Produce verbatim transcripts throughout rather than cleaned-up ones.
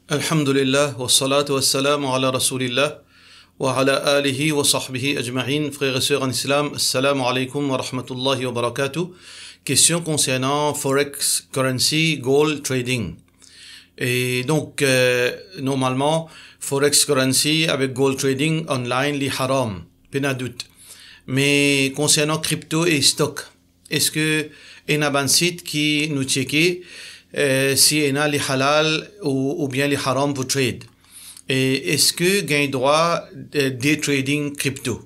Alhamdulillah, wassalatu wassalamu ala Rasoulillah, wa ala alihi wa sahbihi ajma'in. Frères et sœurs en islam, assalamu alaikum wa rahmatullahi wa barakatuh. Kestion konsernan forex currency, gold trading. E donk, euh, normalman, forex currency avek gold trading online, li haram, pena dout. Me konsernan kripto e stok, eski ena bann sit ki nou tcheke, eh, si ena li halal ou, oubien li haram pou trade? E eski gagn drwa, eh, day trading kripto?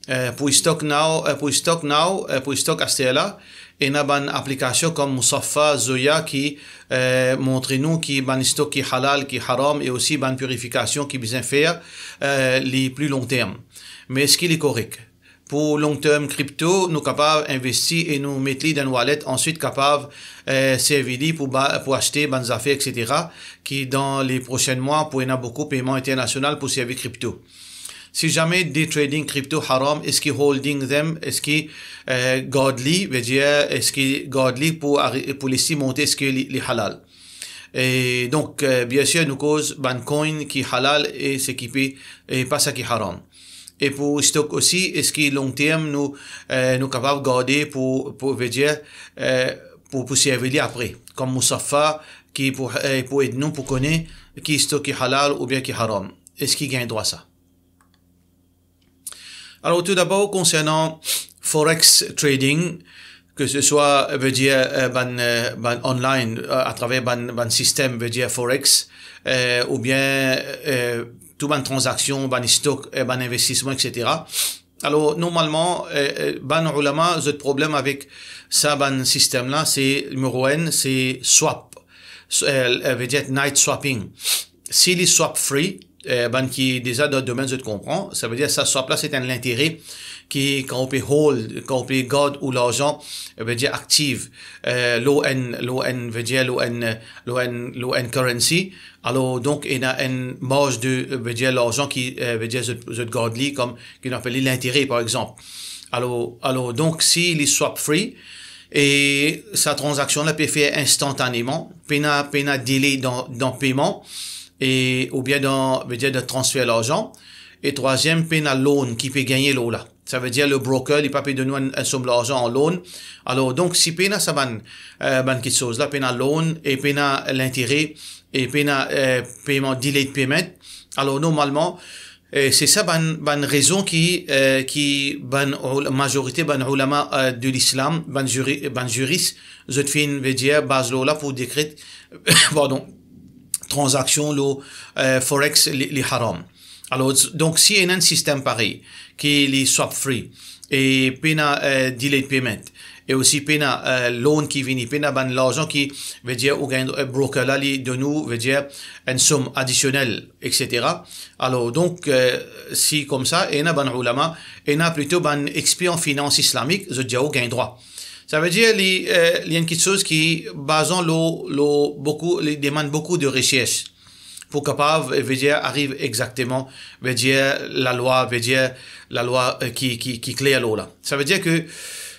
Eh, pou stok now, eh, pou stok now, eh, pou stok aster la, ena bann aplikasion kom Musaffa, Zoya ki, eh, montre nou ki bann stok ki halal, ki haram, e osi bann pirifikasion ki bizin fer, eh, li pli long term. Me eski li korek? Pou long term kripto, nou kapav investi e nou met li dan enn wallet, answit kapav, eh, servi li pou ba-, pou aste bann zafer, et cetera, ki dan le prosin mwa pou ena boukou peyman internasional pou servi kripto. Si zame day trading kripto haram, eski holding them, eski, eh, gard li, vedir, eski gard li pou ari-, pou les li monte, eski li, li halal? E donk, eh, biensir, nou koz bann coin ki halal e seki pe, e pa sa ki haram. E pou stok osi, eski long term nou, eh, nou kapav garde pou, pou, vedir, eh, pou, pou servi li apre, kom Musaffa ki pou, eh, pou ed nou pou kone ki stok ki halal oubien ki haram? Eski gagn drwa sa? Alor, toudabor, konsernan forex trading, ke se swa, vedir, eh, bann, eh, bann online, eh, atraver bann, bann sistem, vedir forex, eh, oubien, eh, tou bann tranzaksion, bann stok, eh, bann investisman, et cetera. Alor, normalman, eh, eh, bann oulama, zot problem avek sa bann sistem la, se, nimero enn, se swap. S-, eh, eh, vedir night swapping. Si li swap free, eh, bann ki deza dan domenn, zot konpran, savedir sa swap la, se enn lintere ki, kan ou pe hold, kan ou pe gard ou larzan, eh, vedir aktiv, eh, lor enn, lor enn, vedir lor enn, lor enn, lor enn currency, alor, donk, ena enn marz de, eh, vedir larzan ki, eh, vedir zot, zot gard li kom, ki nou apel li lintere, par exanp. Alor, alor, donk, si li swap free, e sa tranzaksion la pe fer instantaneman, pena, pena delay dan, dan peyman, e, oubien dan, vedir dan transfer larzan, e trwaziem, pena loan ki pe gagne lor la. Savedir le broker, li pa pe donn ou enn, enn som larzan an loan. Alor, donk, si pena sa bann, eh, bann kiksoz la, pena loan, e pena lintere, e pena, eh, peyman, delayed payment, alor, normalman, eh, se sa bann, bann rezon ki, eh, ki bann oul-, mazorite bann oulama, eh, de lislam, bann ziri-, bann ziris, zot finn, vedir, baz lor la pou dekret, pardon, tranzaksion lor, eh, forex li, li haram. Alor, s-, donk, si ena enn sistem parey, ki li swap free, e pena, eh, delayed payment, e osi pena, eh, loan ki vini, pena bann larzan ki, vedir, ou gagn, eh, broker la, li donn ou, vedir, enn som adisionel, et cetera. Alor, donk, eh, si koumsa, ena bann oulama, ena plito bann exper an finans islamik, zot dir ou gagn drwa. Savedir, li, eh, li enn kiksoz ki bazan lor, lor boukou, li demann boukou de resers pou kapav, eh, vedir, ariv exakteman, vedir, lalwa, vedir, lalwa, eh, ki, ki, ki kler lor la. Savedir ke,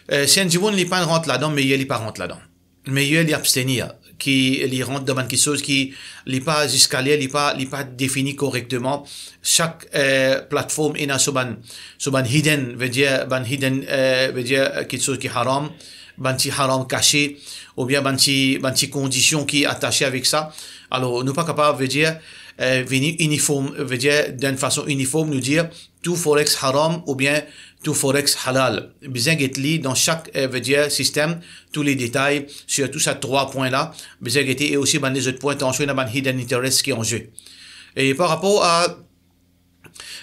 eh, si enn dimoun li pa rant ladan, meyer li pa rant ladan. Meyer li abstenir, ki li rant dan bann kiksoz ki li pa ziska ler, li pa, li pa defini korekteman. Sak, eh, platform ena so bann, so bann hidden, vedir, bann hidden, eh, vedir, eh, kiksoz ki haram, bann ti haram kase, oubien bann ti, bann ti kondision ki atase avek sa. Alor, nou pa kapav, vedir, eh, vini iniform, vedir, dan enn fason iniform, nou dir, tou forex haram oubien tou forex halal. Bizin get li dan sak, eh, vedir, sistem, tou le detay, sirtou sa trwa pwin la, bizin gete, e osi bann lezot pwin, tansion ena bann hidden interest ki an ze. E par rapor a,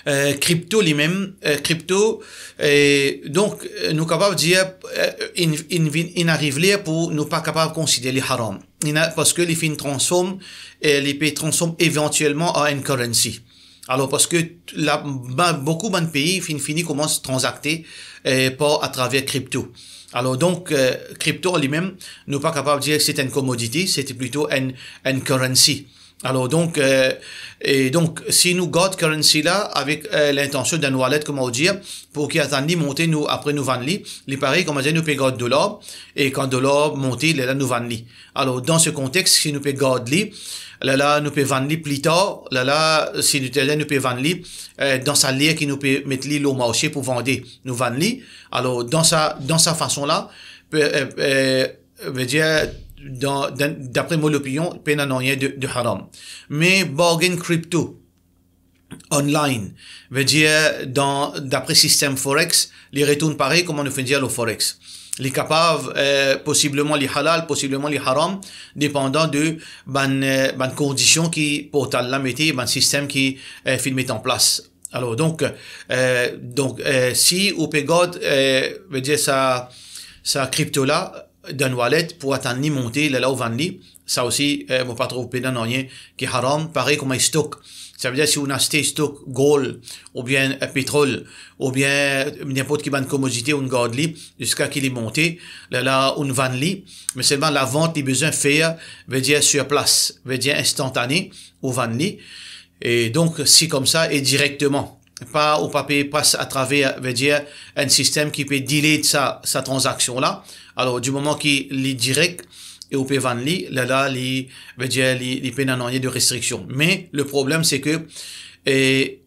eh, kripto limem, eh, kripto, eh, donk, eh, nou kapav dir, eh, inn, inn vinn, inn ariv ler pou nou pa kapav konsider li haram. Inn a-, parski li finn transform, eh, li pe transform evantielman an enn currency. Alor, parski la, ba-, boukou bann pei finn fini koumans tranzakte, eh, par atraver kripto. Alor, donk, eh, kripto an limem, nou pa kapav dir se enn commodity, se plito enn, enn currency. Alor, donk, eh, e donk, si nou gard currency la avek, eh, lintansion dan wallet, kouma ou dir, pou ki atann li monte, nou, apre nou vann li, li parey, kouma dir, nou pe gard dolar, e kan dolar monte, lerla nou vann li. Alor, dan se kontex, si nou pe gard li, lerla nou pe vann li pli tar, lerla, si nou, lerla nou pe vann li, eh, dan sa ler ki nou pe met li lor marse pou vande, nou vann li. Alor, dan sa, dan sa fason la, pe, eh, eh, vedir, dan, dan, dapre mo lopinion, pena nanye de, de haram. Me bargain crypto, online, vedir dan, dapre sistem forex, li retourn parey kouma nou finn dir lor forex. Li kapav, eh, posibleman li halal, posibleman li haram, depandan de bann, eh, bann kondision ki portal la mete, bann sistem ki, eh, finn met an plas. Alor, donk, eh, donk, eh, si ou pe gard, eh, vedir sa, sa crypto la, dan wallet pou atann li monte, lerla ou vann li, sa osi, eh, mo pa trouv pena nanye ki haram, parey kouma stock. Savedir si ou aste stock gold, oubien, eh, petrol, oubien ninport ki bann komodite, ou gard li, ziska ki li monte, lerla ou vann li, me selman lavant li bizin fer, vedir sur place, vedir instantane, ou vann li. E donk, si koumsa, e direkteman, pa, ou pa pe pas atraver, vedir, enn sistem ki pe delay sa, sa tranzaksion la. Alor, di moman ki li direk e ou pe vann li, lerla li, vedir, li, li pena nanye de restriksion. Me le problem, se ke, eh,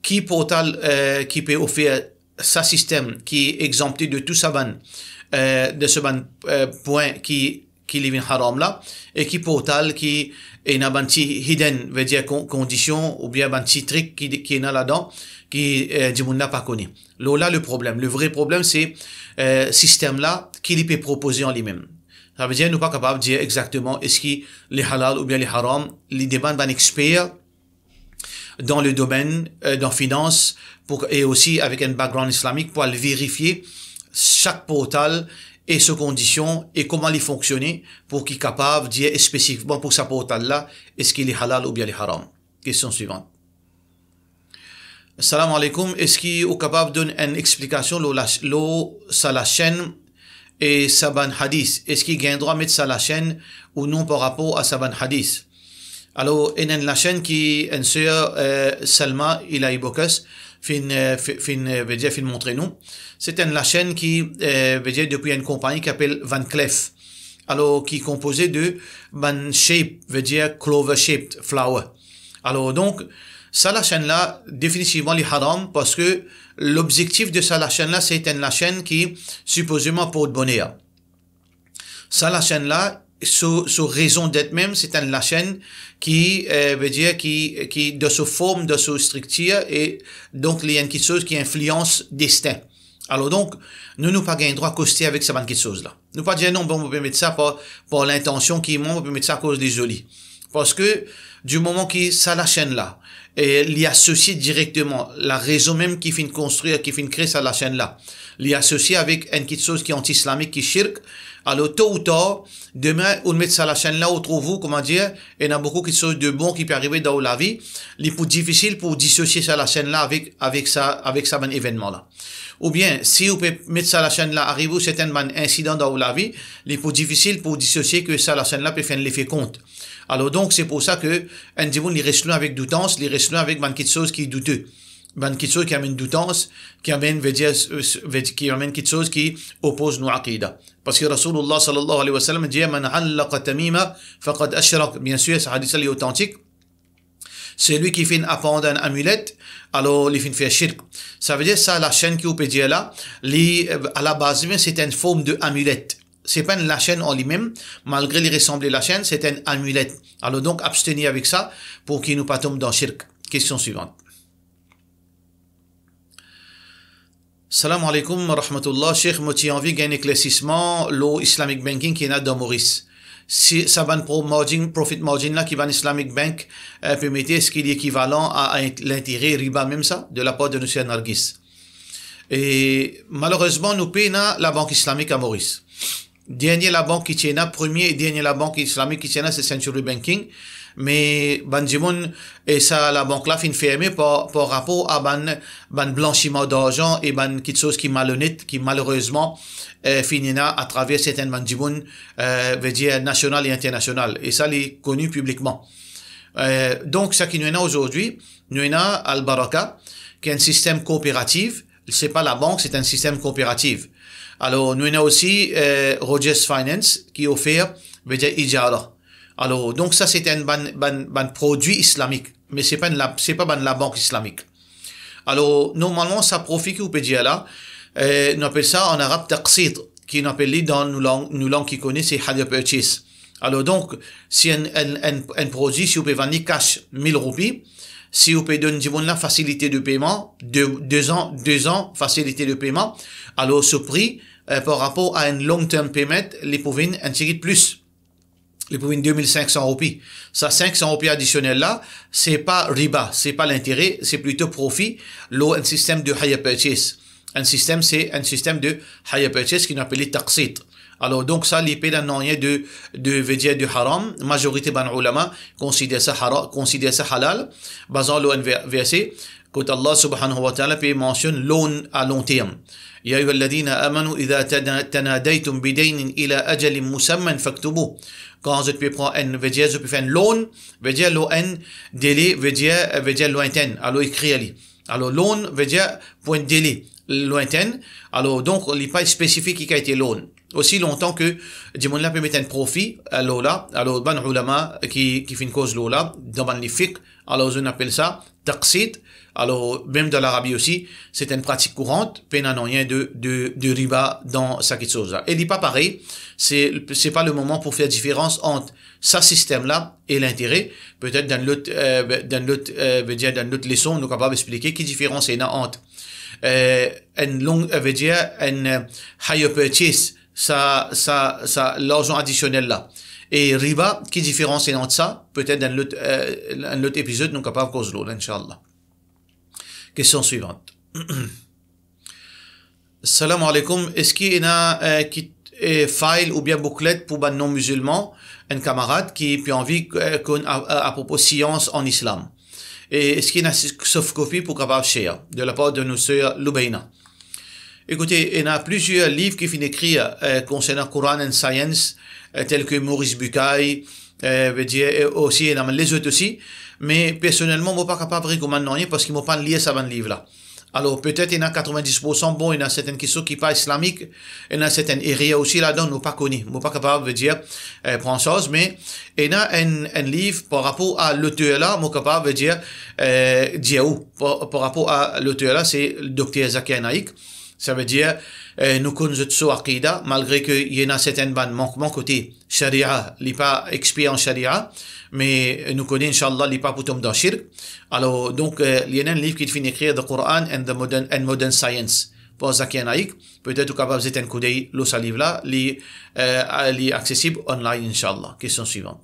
ki portal, eh, ki pe ofer sa sistem ki exanpte de tou sa bann, eh, de sa bann, eh, pwin ki, ki li vinn haram la, e ki portal ki ena bann ti hidden, vedir kon-, kondision, oubien bann ti trik ki, ki ena ladan, ki, eh, dimoun la pa kone. Lor la, le problem, le vre problem, se, eh, sistem la, ki li pe propoze an limem. Savedir, nou pa kapav dir exakteman eski li halal oubien li haram, li demann bann exper, dan le domenn, eh, dan finans, pou, e osi avek enn background islamik pou al verifie sak portal e so kondision e kouma li fonksione pou ki kapav dir spesifikman pou sa portal la, eski li halal oubien li haram. Kestion swivan. Salam aleykoum, eski ou kapav donn enn explikasion lor la, lor sa lasenn e sa bann hadis? Eski gagn drwa met sa lasenn ou non par rapor a sa bann hadis? Alor, ena enn lasenn ki enn ser, eh, Salma Ilahi Bokas finn, eh, fi-, finn, eh, vedir, finn montre nou. Se enn lasenn ki, eh, vedir, depi enn konpagni ki apel Van Cleef. Alor, ki konpoze de bann shape, vedir clover shaped flower. Alor, donk, sa lasenn la, definitivman, li haram, parski lobzektif de sa lasenn la, se enn lasenn ki sipozeman port boner. Sa lasenn la, so, so rezon det mem, se enn lasenn ki, eh, vedir ki, ki dan so form, dan so striktir, e donk li enn kiksoz ki inflians destin. Alor donk, nou, nou pa gagn drwa koste avek sa bann kiksoz la. Nou pa dir, "Non, bon, mo pe met sa par, par lintansion ki mwa, mo pe met sa akoz li zoli." Parski, di moman ki sa lasenn la, e li asosie direkteman, larezon mem ki finn konstrir, ki finn kre sa lasenn la, li asosie avek enn kiksoz ki anti-islamik, ki shirk, alor, to ou tar, demin, ou met sa lasenn la, ou trouv ou, kouma dir, ena boukou kiksoz de bon ki pe arive dan ou lavi, li pou difisil pou disosie sa lasenn la avek, avek sa, avek sa bann evennman la. Oubien, si ou pe met sa lasenn la, ariv ou sertin bann insidan dan ou lavi, li pou difisil pou disosie ki sa lasenn la pe fer enn lefe kont. Alor donk, se pou sa ki enn dimoun, li res lwin avek doutans, li res lwin avek bann kiksoz ki doute. Bann kiksoz ki amenn doutans, ki amenn, vedir, vedir, ki amenn kiksoz ki opoz nou akida. Parski Rasoulillah sallallahu alayhi wa sallam dir, "Man allaqa tamima faqad ashrak." Biensir, sa hadis la, li otantik. Selwi ki finn apand enn amilet, alor li finn fer shirk. Savedir sa lasenn ki ou pe dir la, li, eh, alabaz li mem, se enn form de amilet. Se pa enn lasenn an limem, malgre li resanble lasenn, se enn amilet. Alor donk, abstenir avek sa, pou ki nou pa tom dan shirk. Kestion swivan. Salam aleykoum wa rahmatullah. Sheikh, mo ti anvi gagn eklersisman lor Islamic Banking ki ena dan Moris. Si sa bann pro-, margin, profit margin la ki bann Islamic Bank, eh, pe mete, eski li ekivalan a, a int-, lintere, riba mem sa, de lapar de nou ser Nargis? E malerezman, nou pena labank islamik a Moris. Dernie labank ki ti ena, premie e dernie labank islamik ki ti ena, se Century Banking. Me bann dimoun, e sa labank la finn ferme par, par rapor a bann, bann blansiman darzan e bann kiksoz ki malonet, ki malerezman, eh, finn ena atraver sertin bann dimoun, eh, vedir nasional e internasional. E sa, li koni piblikman. Eh, donk, sa ki nou ena azordi, nou ena Al Baraka, ki enn sistem kooperativ, se pa labank, se enn sistem kooperativ. Alor, nou ena osi, eh, Rogers Finance, ki ofer, vedir ijara. Alor, donk sa se enn bann, bann, bann prodwi islamik, me se pa enn la-, se pa bann labank islamik. Alor, normalman, sa profi ki ou pe dir la, eh, nou apel sa an arab taqsit, ki nou apel li dan nou lang, nou lang ki kone, se hire purchase. Alor donk, si enn, enn, enn, enn prodwi, si ou pe vann li cash mil roupi, si ou pe donn dimoun la fasilite de peyman, de, de zan, de zan fasilite de peyman, alor so pri, eh, par rapor a enn long term payment, li pou vinn enn tigit plis. Li pou vinn de mil sink san roupi. Sa sink san roupi adisionel la, se pa riba, se pa lintere, se plito profi lor enn sistem de hire purchase. Enn sistem, se enn sistem de hire purchase ki nou apel li taqsit. Alor donk sa, li pena nanye de, de, vedir de haram. Mazorite bann oulama konsider sa hara-, konsider sa halal, bazan lor enn ver-, verse, kot Allah subhanahu wa ta'ala pe mansionn loan a long term. Ya ayyuhalladhina amanu idha tana-, tanadaytum bidaynin ila ajalin musamman faktubu. Kan zot pe pran enn, vedir zot pe fer enn loan, vedir lor enn dele, vedir, vedir lointenn, alor ekrir li. Alor loan vedir pou enn dele lointenn, alor donk li pa spesifik ki kalite loan. Osi lontan ke dimoun la pe met enn profi, eh, lor la, alor bann oulama ki, ki finn koz lor la, dan bann liv fiqh, alor zot apel sa taqsit. Alor, mem dan Larabi osi, se enn pratik kourant, pena nanye de, de, de riba dan sa kiksoz la. E li pa parey, se, se pa le moman pou fer diferans ant sa sistem la e lintere. Petet dan lot, eh, dan lot, eh, vedir dan lot leson, nou kapav explike ki diferans ena ant, eh, enn long, eh, vedir enn, eh, hire purchase, sa, sa, sa larzan adisionel la. E riba, ki diferans ena ant sa? Petet dan lot, eh, enn lot epizod, nou kapav koz lor la, inshallah. Kestion swivan. Salam alaikum. Eski ena, eh, ki, eh, file oubien booklet pou bann non-mizilman, enn kamarad ki pe anvi, eh, konn a, a, apropo sians an islam? E eski ena s-, soft copy pou kapav share de lapar de nou ser Loubaina? Ekoute, ena plizier liv ki finn ekrir, eh, konsernan Quran and Science, eh, tel ke Maurice Bucaille, eh, vedir, e osi ena lezot osi, me personelman, mo pa kapav rekomann nanye parski mo pa lir sa bann liv la. Alor, petet ena katrevin-dis poursan bon, ena sertenn kiksoz ki pa islamik, ena sertenn erer osi ladan, nou pa kone. Mo pa kapav, vedir, eh, pran sarz, me ena enn, enn liv par rapor a loter la, mo kapav, vedir, eh, dir ou, par, par rapor a loter la, se Dokter Zakir Naik. Savedir, eh, nou konn zot so akida, malgre ke ena sertenn bann mankman kote sharia, li pa exper an sharia, me nou kone, inshallah, li pa pou tom dan shirk. Alor, donk, eh, li ena enn liv ki finn ekrir, The Quran and the Modern, and Modern Science, par Zakir Naik. Petet ou kapav zet enn koudey lor sa liv la, li, eh, li aksesib online, inshallah. Kestion swivan.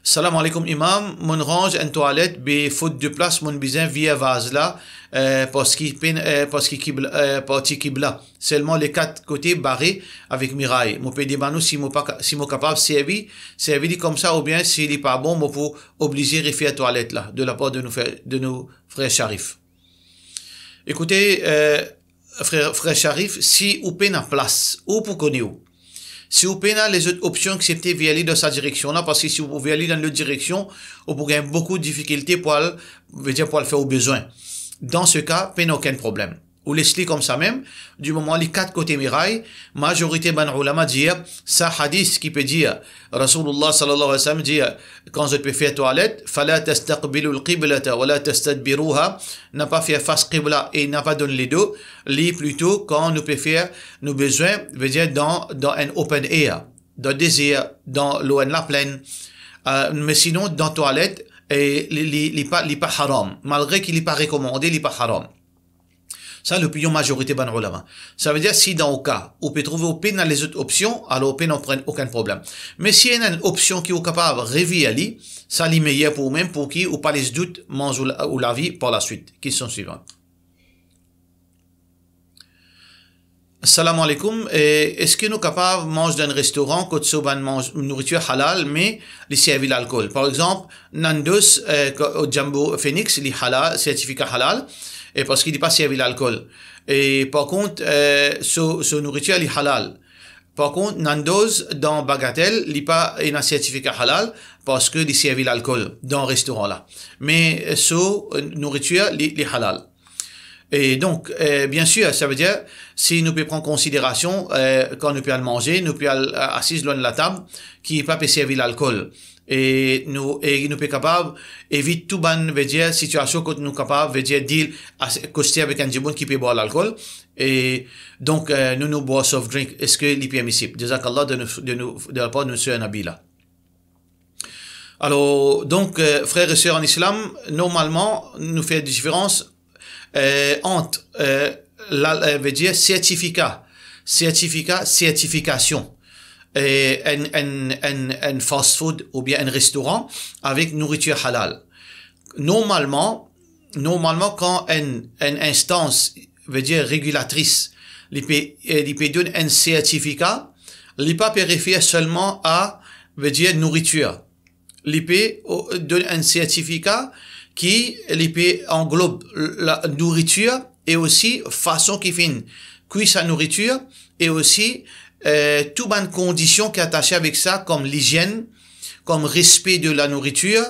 Salam alaikum Imam, monn ranz enn twalet, be fot de plas, monn bizin vir vaz la, eh, parski pen-, eh, parski kibla, eh, parti kibla. Selman le kat kote bare avek miray. Mo pe demann ou si mo pa ka-, si mo kapav servi, servi li koumsa, oubien si li pa bon, mo pou oblize refer twalet la, de lapar de nou frer, de nou frer Sharif. Ekoute, eh, frer, frer Sharif, si ou pena plas, ou pou kone ou. Si ou pena lezot opsion, aksepte vir li dan sa direksion la, parski si ou pou vir li dan lot direksion, ou pou gagn boukou difikilte pou al, vedir pou al fer ou bezwin. Dan se ka, pena okenn problem. Ou les li koumsa mem, di moman li kat kote miray, mazorite bann oulama dir, sa hadis ki pe dir, Rasoulullah sallallahu alayhi wa sallam dir, kan zot pe fer twalet, "Fala tastaqbilul qiblata wa la tastadbiruha", napa fer fas qibla e napa donn ledo, li plito kan nou pe fer nou bezwin, vedir dan, dan enn open air, dan dezer, dan lor enn laplenn, eh, me sinon dan twalet, e li, li, li pa, li pa haram, malgre ki li pa rekomande, li pa haram. Sa lopinion mazorite bann oulama. Savedir si dan ou ka, ou pe trouve ou pena lezot opsion, alor ou pena pran okenn problem. Me si ena enn opsion ki ou kapav revir li, sa li meyer pou ou mem, pou ki ou pa les dout manz ou la-, ou lavi par laswit. Kestion swivan. Salam alaikum. Eh, eski nou kapav manz dan enn restoran kot so bann manz, nouritir halal, me li servi lalkol? Par exanp, Nando's, eh, ko-, o Jumbo Phoenix, li halal, sertifika halal, e parski li pa servi lalkol. E par kont, eh, so, so nouritir, li halal. Par kont, Nando's dan Bagatelle, li pa ena sertifika halal, parski li servi lalkol dan restoran la. Me, eh, so, eh, nouritir, li, li halal. E donk, eh, bien sir, savedir, si nou pe pran konsiderasion, eh, kan nou pe al manze, nou pe al, eh, asiz lor enn latab ki pa pe servi lalkol. E nou, e nou pe kapav evit tou bann, vedir, sitiasion kot nou kapav, vedir, deal as-, koste avek enn dimoun ki pe bwar lalkol. E donk, eh, nou, nou bwar soft drink, eski li permisib? Jazakallah de nou, de nou, de lapar de nou ser Nabila. Alor, donk, eh, frer e ser an islam, normalman, nou fer diferans, eh, ant, eh, la, eh, vedir sertifika, sertifika, sertifikasion, eh, enn, enn, enn, enn fast food oubien enn restoran avek nouritir halal. Normalman, normalman, kan enn, enn instans, vedir regilatris, li pe, eh, li pe donn enn sertifika, li pa pe refer selman a, vedir nouritir. Li pe, o, donn enn sertifika ki li pe anglob la nouritir e osi fason ki finn kwi sa nouritir e osi, eh, tou bann kondision ki atase avek sa, kom lizienn, kom respe de la nouritir,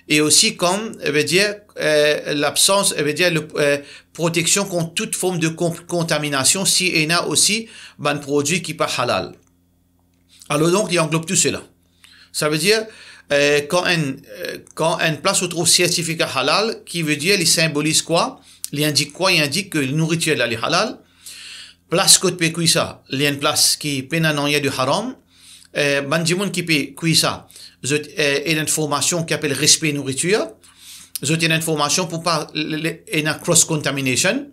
e osi kom, eh, vedir, eh, labsans, eh, vedir le, eh, proteksion kont tout form de kon-, kontaminasion, si ena osi bann prodwi ki pa halal. Alor donk, li anglob tou sela. Savedir, eh, kan enn, eh, kan enn plas ou trouv sertifika halal, ki vedir li sinboliz kwa? Li indik kwa? Li indik ke nouritir la, li halal. Plas kot pe kwi sa, li enn plas ki pena nanye de haram. Eh, bann dimoun ki pe kwi sa, zot, eh, ena enn formasion ki apel respe nouritir. Zot ena enn formasion pou pa le, le, ena cross contamination.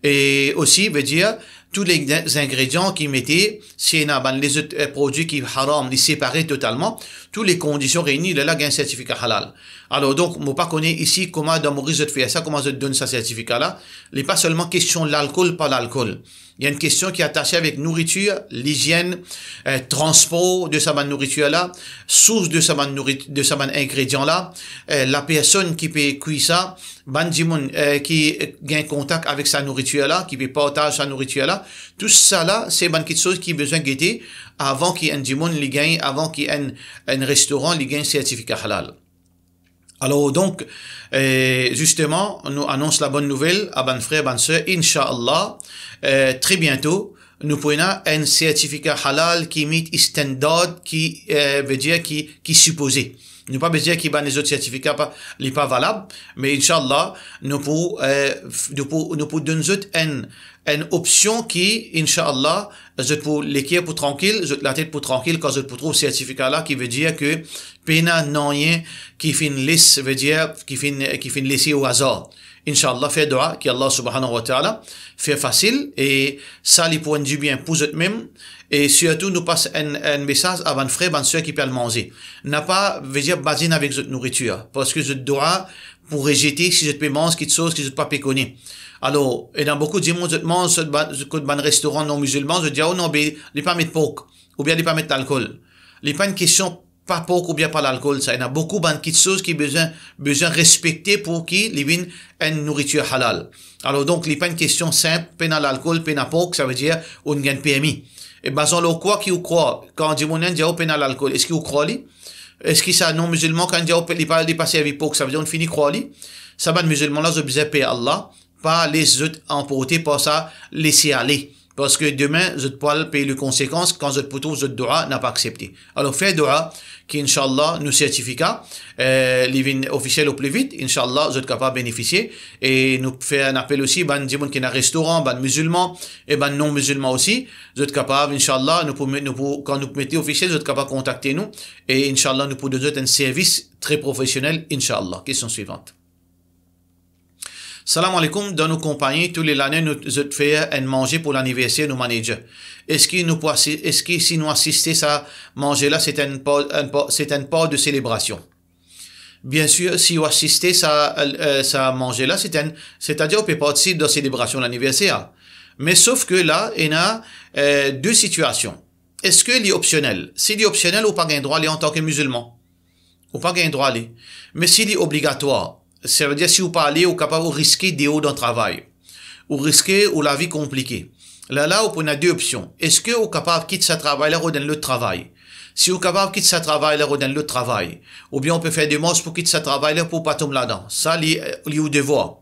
E osi, vedir, tou le zingredian ki mete, si ena bann lezot, eh, prodwi ki haram, li separe totalman, tou le kondision reyni, lerla gagn sertifika halal. Alor donk, mo pa kone isi kouma dan Moris zot fer sa, kouma zot donn sa sertifika la. Li pa selman kestion lalkol, pa lalkol. Li enn kestion ki atase avek nouritir, lizienn, eh, transpor de sa bann nouritir la, sours de sa bann nourit-, de sa bann ingredian la, eh, lapersonn ki pe kwi sa, bann dimoun, eh, ki gagn kontak avek sa nouritir la, ki pe partaz sa nouritir la, tou sa la, se bann kiksoz ki bizin gete avan ki enn dimoun li gagn, avan ki enn, enn restoran li gagn sertifika halal. Alor donk, eh, zisteman, nou anons labonn nouvel a bann frer, bann ser, inshallah, eh, tre biento, nou pou ena enn sertifika halal ki meet standard ki, eh, vedir ki, ki sipoze. Nou pa pe dir ki bann lezot sertifika pa, li pa valab, me inshallah, nou pou, eh, f-, nou pou, nou pou donn zot enn, enn opsion ki, inshallah, zot pou leker pou trankil, zot latet pou trankil kan zot pou trouv sertifika la, ki vedir ke pena nanye ki finn les, vedir ki finn, ki finn lese o azar. Inshallah, fer dua ki Allah subhanahu wa ta'ala fer fasil, e sa li pou enn dibien pou zot mem, e sirtou nou pas enn, enn mesaz a bann frer, bann ser ki pe al manze. Napa, vedir, badinn avek zot nouritir, parski zot drwa pou rezete si zot pe manz kiksoz ki zot pa pe kone. Alor, ena boukou dimoun, zot manz, zot ba-, kot bann restoran non mizilman, zot dir, "Oh non, be, li pa met pork, oubien li pa met lalkol." Li pa enn kestion pa pork oubien pa lalkol, sa. Ena boukou bann kiksoz ki bizin, bizin respekte pou ki li vinn enn nouritir halal. Alor donk, li pa enn kestion sinp, pena lalkol, pena pork, savedir ou gagn permi. E bazan lor kwa ki ou krwar, kan dimoun inn dir ou pena lalkol, eski ou krwar li? Eski sa non mizilman, kan dir ou pe-, li pa, li pa servi pork, savedir ou fini krwar li? Sa bann mizilman la, zot bizin per Allah, pa les zot anporte par sa lese ale. Parski demin, zot pou al pey le konsekans kan zot pou trouv zot dua napa aksepte. Alor, fer dua ki, inshallah, nou sertifika, eh, li vinn ofisiel o pli vit, inshallah, zot kapav benefisie. E nou fer enn apel osi, bann dimoun ki ena restoran, bann mizilman, e bann non mizilman osi, zot kapav, inshallah, nou pou met, nou pou, kan nou pou met li ofisiel, zot kapav kontakte nou. E, inshallah, nou pou donn zot enn servis tre profesionel, inshallah. Kestion swivant. Salam aleykoum, dan nou konpagni, tou le lane nou, zot fer enn manze pou laniverser nou manager. Eski nou pou asi-, eski si nou asiste sa manze la, se enn par, enn par, se enn par de selebrasion? Bien sir, si ou asiste sa, eh, sa manze la, se enn, setadir ou pe partisip dan selebrasion laniverser. Me sof ke la, ena, eh, de sitiasion. Eski li opsionel? Si li opsionel, ou pa gagn drwa li antan ke mizilman. Ou pa gagn drwa li. Me si li obligatwar, savedir si ou pa ale, ou kapav ou riske deor dan travay. Ou riske ou lavi konplike. Lerla ou pou ena de opsion. Eski ou kapav kit sa travay la, rod enn lot travay? Si ou kapav kit sa travay la, rod enn lot travay, oubien ou pe fer demars pou kit sa travay la pou pa tom ladan, sa li, li ou devwar.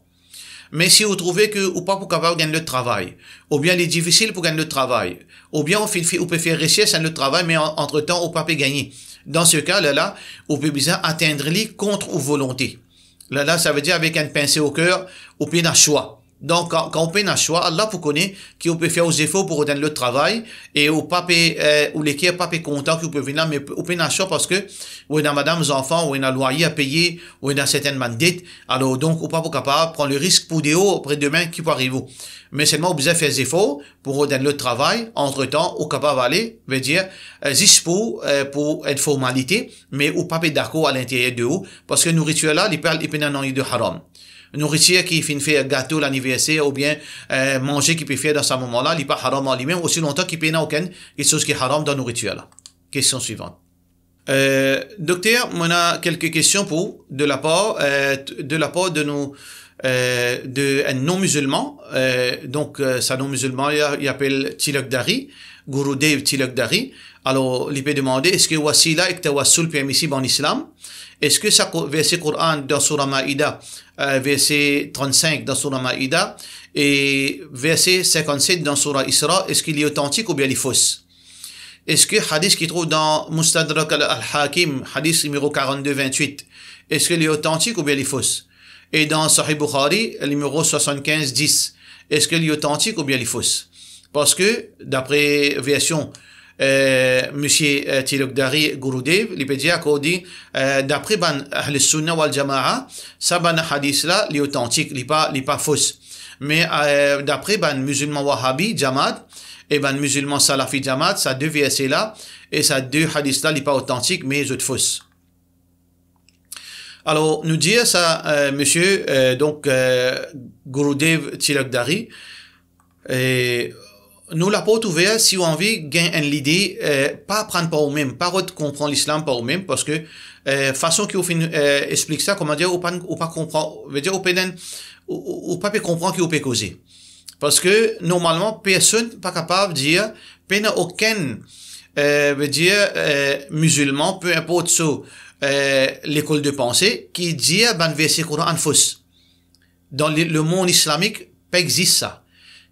Me si ou trouve ke ou pa pou kapav gagn lot travay, oubien li difisil pou gagn lot travay, oubien ou finn fi-, ou pe fer resers enn lot travay, me an-, antretan ou pa pe gagne, dan se ka, lerla, ou pe bizin atenn li kont ou volonte. Lerla, savedir avek enn pinse o ker, ou pena swa. Donk, kan, kan ou pena swa, Allah pou kone ki ou pe fer ou zefor pou rod enn lot travay, e ou pa pe, eh, ou leker pa pe kontan ki ou pe vinn la, me ou pena swa parski ou ena madam, zanfan, ou ena lwaye a peye, ou ena sertenn bann det. Alor, donk, ou pa pou kapav pran le risk pou deor, apre demin, ki pou ariv ou. Me selman, ou bizin fer zefor pou rod enn lot travay, antretan, ou kapav ale, vedir, eh, zis pou, eh, pou enn formalite, me ou pa pe dakor alinteryer de ou, parski nouritir la, li pa, li pena nanye de haram. Nouritir ki finn fer gato laniverser oubien, eh, manze ki pe fer dan sa moman la, li pa haram an limem, osi lontan ki pena okenn kiksoz ki haram dan nouritir la. Kestion swivan. Eh, dokter, mo ena kelke kestion pou ou, de lapar, eh, de lapar de nou, eh, de enn non-mizilman, eh, donk, eh, sa non-mizilman, li, li apel Tilakdari, Gurudev Tilakdari. Alor, li pe demande, eski wasila ek tawassul permisib an islam? Eski sa ko-, verse Koran dan Soura Maida, eh, verse trant-sink dan Soura Maida e verse sinkant-set dan Soura Isra, eski li otantik oubien li fos? Eski hadis ki trouv dan Mustadrak al-, al-Hakim, hadis nimero karant-de vintwit, eski li otantik oubien li fos? E dan Sahih Bukhari, nimero swasannkinz dis, eski li otantik oubien li fos? Parski, dapre version, eh, misie, eh, Tilakdari Gurudev, li pe dir akor li, eh, dapre bann Ahl Sunna wal Jamaa, sa bann hadis la, li otantik, li pa, li pa fos. Me, eh, dapre bann mizilman Wahabi, Jamaat, e bann mizilman Salafi Jamaat, sa de verse la, e sa de hadis la, li pa otantik, me zot fos. Alor, nou dir sa, eh, misie, eh, donk, eh, Gurudev Tilakdari, eh, nou laport ouver, si ou anvi gagn enn lide, eh, pa aprann par oumem, pa rod konpran lislam par oumem, parski, eh, fason ki ou finn, eh, explik sa, kouma dir, ou pa, ou pa konpran, vedir, ou pena, ou, ou, ou pa pe konpran ki ou pe koze. Parski, normalman, personn pa kapav dir, pena okenn, eh, vedir, eh, mizilman, pe inport so, eh, lekol de panse, ki dir bann verse Koran fos. Dan le, lemond islamik, pa exis sa.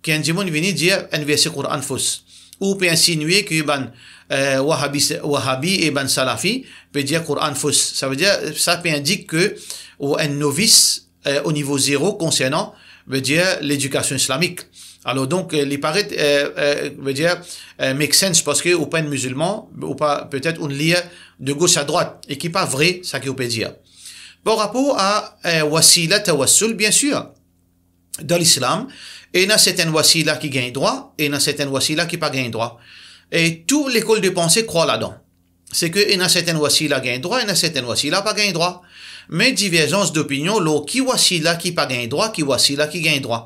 Ki enn dimoun vini dir enn verse Koran fos. Ou pe insinie ki bann, eh, Wahabi, Wahabi e bann Salafi pe dir Koran fos. Savedir, sa pe indik ki ou enn novis, eh, o nivo zero konsernan, vedir, ledikasion islamik. Alor, donk, eh, li paret, eh, eh, vedir, eh, make sense, parski ou pa enn mizilman, ou pa, petet ou lir de gos a drwat, e ki pa vre, sa ki ou pe dir. Par rapor a, eh, wasila tawassul, biensir, dan lislam, ena sertenn wasila ki gagn drwa, ena sertenn wasila ki pa gagn drwa. E tou lekol de panse krwar ladan. Se ki ena sertenn wasila gagn drwa, ena sertenn wasila pa gagn drwa. Me diverzans dopinion lor ki wasila ki pa gagn drwa, ki wasila ki gagn drwa.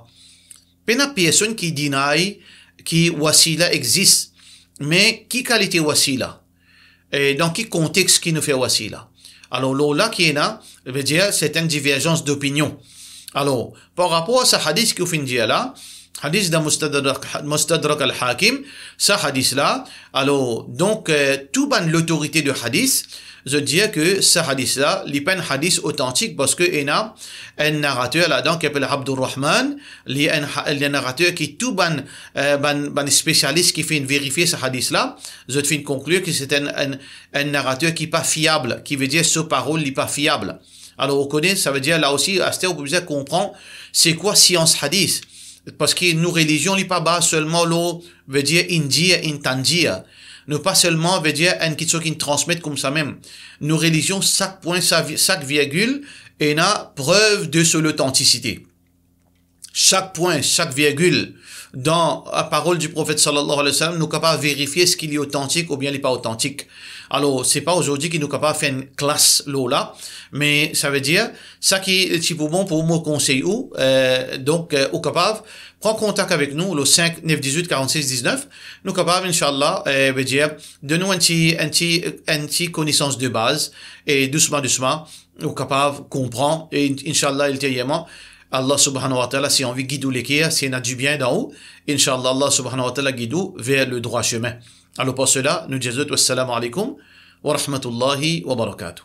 Pena personn ki deny ki wasila exis, me ki kalite wasila? E dan ki kontex ki nou fer wasila? Alor, lor la ki ena, vedir, sertenn diverzans dopinion. Alor, par rapor a sa hadis ki ou finn dir la, hadis dan Mustadrak, Mustadrak al-Hakim, sa hadis la, alor, donk, eh, tou bann lotorite de hadis, zot dir ki sa hadis la, li pa enn hadis otantik, parski ena enn narater ladan ki apel Abdurrahman, li enn ha-, li enn narater ki tou bann, eh, bann, bann spesialis ki finn verifie sa hadis la, zot finn konklir ki se enn, enn, enn narater ki pa fiab, ki vedir so parol li pa fiab. Alor, ou kone, savedir la osi, aster ou pou bizin konpran se kwa sians hadis. Parski nou relizion, li pa baz selman lor, vedir, inn dir, inn tann dir. Nou pa selman, vedir, enn kiksoz ki inn transmet koumsa mem. Nou relizion, sak pwin, sa vi-, sak virgil, ena prev de so lotantisite. Sak pwin, sak virgil dan la parol di Profet sallallahu alayhi wa sallam, nou kapav verifie eski li otantik oubien li pa otantik. Alor, se pa azordi ki nou kapav fer enn klas lor la, me savedir, sa ki ti pou bon pou mo konsey ou, eh, donk, eh, ou kapav pran kontak avek nou, lor sink nef diz-wit karant-sis diz-nef, nou kapav, inshallah, eh, vedir, donn nou enn ti, enn ti, enn ti konesans de baz, e dousman, dousman, ou kapav konpran, e in-, inshallah, ilterierman, Allah subhanahu wa ta'ala, si anvi gid ou leker, si ena dibien dan ou, inshallah, Allah subhanahu wa ta'ala gid ou vers le droit chemin. Alors pour cela, nou dir zot, wassalamu alaikum wa rahmatullahi wa barakatuh.